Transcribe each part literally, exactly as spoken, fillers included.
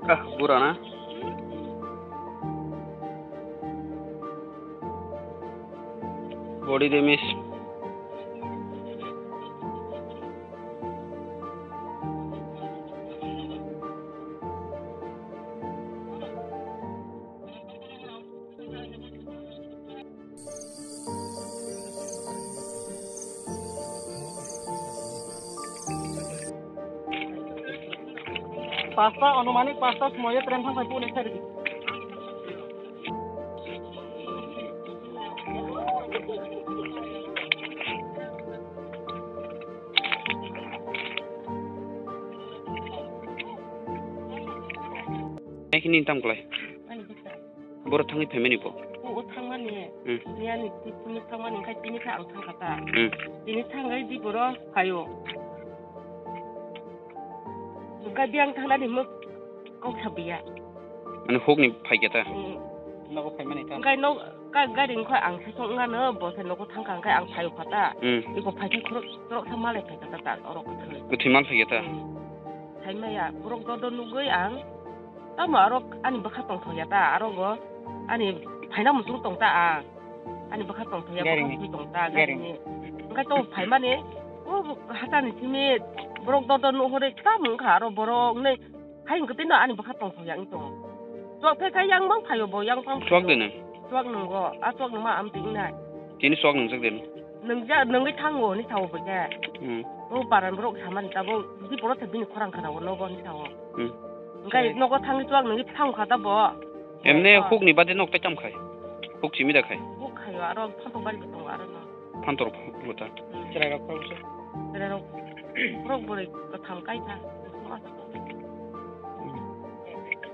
Ah, bura na. Body damage. Pasta, anumanik pasta somoyo train thang phai phone ekta ridi. Ekini tam klai. Boro thangwi phaimani bo? O, o thangmani. Hmm. Miyani tini thangmani, khai tini kha ang thangkha ta. Hmm. Tini thangwi di boro phaio. Buka biang thangnani mo kok sabiya. Mane hukni phaikha ta? Hmm. Nogo phaimani ta? Khai no ka gari khoi ang sesong ngano bo se nogo thangkha khai ang phaio kha ta. Hmm. Iko phaikha khorok khorok thang malai phaikha ta ta orok. Kuthwi mal phaikha ta? Hmm. Phaimaya borok dodo nugwi ang. Tamo aro ani bwkha tongthokya ta, aro go ani phaina muchung tong ta ang. Ani bwkha tongthokya, bwkha thwi tong ta, garini. Hwnkhe to phaimani, o hatani simi borok dodo nuhuri tamo wngkha, aro borok nai hai hwnkhe tino ani bwkha tongthokya wng tongo. Chuak phai kha yang bang phaio bo, yang bang phaio. Chuak de nang? Chuak nungo, a chuak nungma amtwi wngnai. Tini chuak nungjak de nang? Nungja-, nungwi thango hwnwi sao bo khe. Hmm. O paran borok samani tabuk, bini borok se bini khorang khna o nogo hwnwi sao. Hmm. Hwnkhe nogo thangwi chuak nungwi thang kha ta bo. Emne hukni bade nok tei tam khai? Huk simi da khai? Huk khaio, aro phantok bari tongo aro no. Phantor phuta. Hmm. Chwrairok kok se? Chwrairok borok bwrwi kwtham kai kha.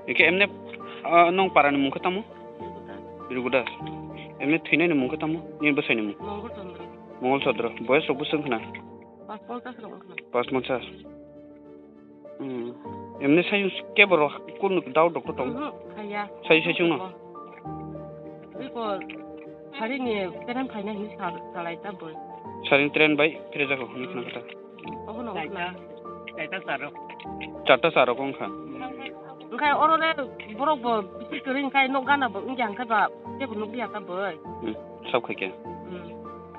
Hwnkhe emne, ah, nong parani mung khe tamo? Birguda. Birguda. Emne thwinani mung khe tamo? Nini bwsaini mung? Mongol Chandra. Mongol Chandra. Boyes rok bwswk wngkha na? Pas ponchas rok wngkha na. Pas ponchas. Hmm. Emne sai ke borok kun dau doctor tong? Mhm, khaya. Sai sai chungno? Iko sarini train phaina hi sa-, salai ta boi. Sarini train bai phire jago hwnwi khna kha ta. Obo no khna. Chaita, chaita charo. Chaita charo wngkha. Wngkha oro le borok bo bisir kwrwi wngkha nok gana bo wngya wngkha ba tebo nukliya ta boi. Hmm. Sab khai khe. Hmm.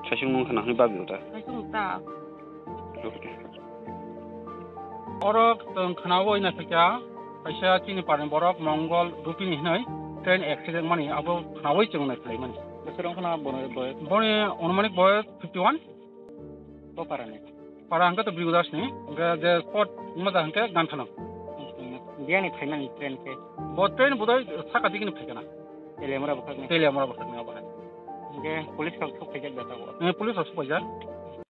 Saisung wngkha na hwnwi babi ta. Saisung ta. Oro chwng khnaui naithokya, kaisa chini parni borok Mongol Rupini hinwi train accident mani abo khnaui chwng naikhlaimani. Bwswk wngkha na bono boyes? Boni anumanik boyes fifty one. Bo parani? Para hwnkhe to Birgudas ni, hwnkhe je spot wngma ja hwnkhe Ganthano. Biyani phaimani train khe? Bo train bodoi saka digini phaikana. Teliamura bwkhakni? Teliamura bwkhakni abo hai. Hwnkhe police rok sok phaijak da tabuk? Eh, police rok sok phaijak.